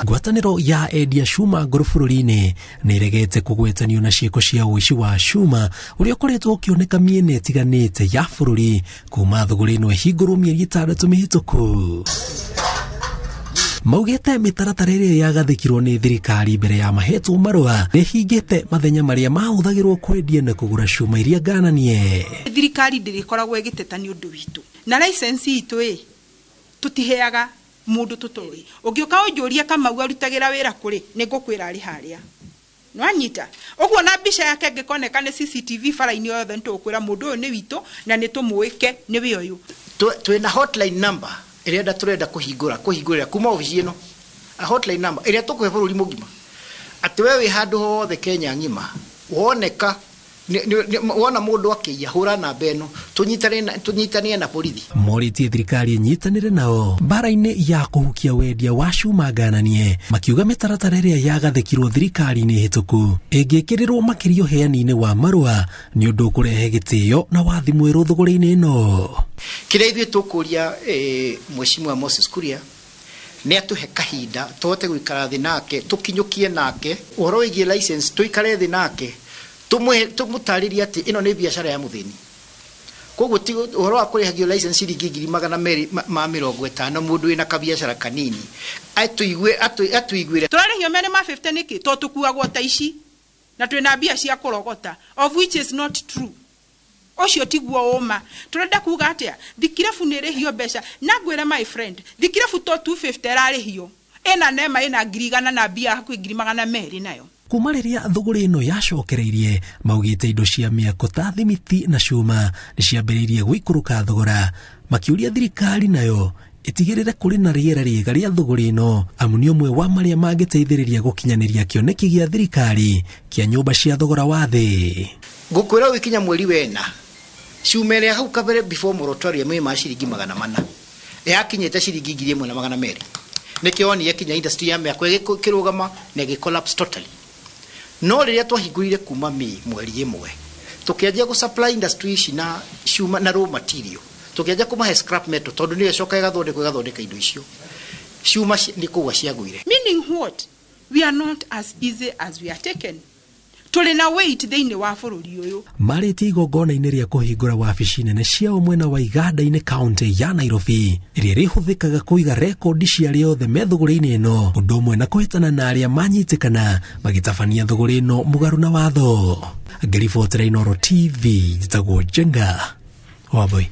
Ngwatanĩro ya endia cuma ngũrũ bũrũri-inĩ nĩ ĩregete kũgwetanio na ciĩko cia ũici wa cuma ũrĩa ũkoretwo ũkĩoneka mĩena ĩtiganĩte ya bũrũri kuma thũgũrĩ ĩno ĩhingũrwo mĩeri 6 mĩhĩtũku. Maugĩte mĩtaratara ĩrĩa yagathĩkirwo nĩ thirikari mbere ya mahetwo marũa nĩhingĩte mathenya marĩa mahũthagĩrwo kwendia na kũgũra cuma iria ngananie. Thirikari ndĩrĩkoragwo ĩgĩteta nĩ ũndũ witũ na license itũ ĩ tũtiheaga mũndũ tũtoĩ. Ũngĩũka ũnjũrie Kamau arutagĩra wĩra kũrĩ, nĩngũkwĩra arĩ harĩa. Nĩwanyita? Ũguo na mbica yake ĩngĩkoneka nĩ CCTV bara-inĩ o yothe nĩtũgũkwĩra mũndũ ũyũ nĩ witũ na nĩtũmũĩke nĩwe ũyũ. Twĩna hotline number ĩrĩa tũrenda kũhingũrĩra kuma obici ĩno. A hotline number ĩrĩa tũkũhe bũrũri mũgima. Atĩ we wĩ handũ hothe Kenya ng'ima, woneka wona mũndũ akĩiya, hũra namba ĩno, tũnyitanĩre na borithi. Morĩtie thirikari ĩnyitanĩre nao mbara-inĩ ya kũhukia wendia wa cuma ngananie, makiuga mĩtaratara ĩrĩa yagathĩkirwo thirikari-inĩ hĩtũku ĩngĩkĩrĩrwo makĩria ũheani-inĩ wa marũa nĩ ũndũ ũkũrehe gĩtĩo na wathi mwerũ thũgũrĩ-inĩ ĩno. Kĩrĩa ithuĩ tũkũria, Mheshimiwa Moses Kuria nĩ atũhe kahinda tũhote gũikara thĩ nake, tũkinyũkie nake ũhoro wĩgiĩ license, tũikare thĩ nake tũmũtarĩrie atĩ ĩno nĩ biacara ya mũthĩni. Koguo ti ũhoro wa kũrĩhagio license ciringi ngiri magana merĩ ma mĩrongo ĩtano mũndũ wĩna kabiacara kanini. Atuiguire. Tũrarĩhio merĩ ma 50 nĩkĩ? Tondũ tũkuagwo ta ici na twĩna mbia cia kũrogota, of which is not true. Ũcio tiguo ũma. Tũrenda kuga atĩa? Thikirabu nĩ ĩrĩhio mbeca. Na ngwĩre my friend, thikirabu to 250 ĩrarĩhio. Ĩna nema ĩna ngiri igana na mbia hakuhĩ ngiri magana merĩ nayo. Kuma rĩrĩa thũgũrĩ ĩno yacokereirie, maugĩte indo cia mĩako ta thimiti na cuma nĩ ciambĩrĩirie gũikũrũka thogora, makĩũria thirikari nayo ĩtigĩrĩre kũrĩ na rĩera rĩega rĩa thũgũrĩ ĩno, amu nĩ ũmwe wa marĩa mangĩteithĩrĩria gũkinyanĩria kĩoneki gĩa thirikari kĩa nyũmba cia thogora wa thĩ. Ngũkwĩra ũgĩkinya mweri wena, cuma ĩrĩa hau kabere before moratorium ĩ ma ciringi magana mana, yakinyĩte ciringi ngiri ĩmwe na magana merĩ. Nĩkĩo wonire kinya industry ya mĩako ĩgĩkĩrũgama na ĩgĩ collapse totally. No rĩrĩa twahingũrire kuma May mweri ĩmwe, tũkĩanjia gũ supply industry ici na cuma na raw material, tũkĩanjia kũmahe scrap metal tondũ nĩyo ĩcokaga ĩgathondekwo ĩgathondeka indo icio. Cuma nĩ kũgwa ciagũire. Meaning what? We are not as easy as we are taken. Tũrĩ na weight thĩinĩ wa bũrũri ũyũ. Marĩtie igongona-inĩ rĩa kũhingũra wabici nene ciao mwena wa Iganda-inĩ kaunti ya Nairobi, ĩrĩa ĩrĩhũthĩkaga kũiga rekondi cia arĩa othe me thũgũrĩ-inĩ ĩno, ũndũ ũmwe na kũhĩtana na arĩa manyitĩkana magĩtabania thũgũrĩ ĩno mũgarũ na watho. Ngĩribotera Inooro TV, njĩtagwo Njenga Wambui.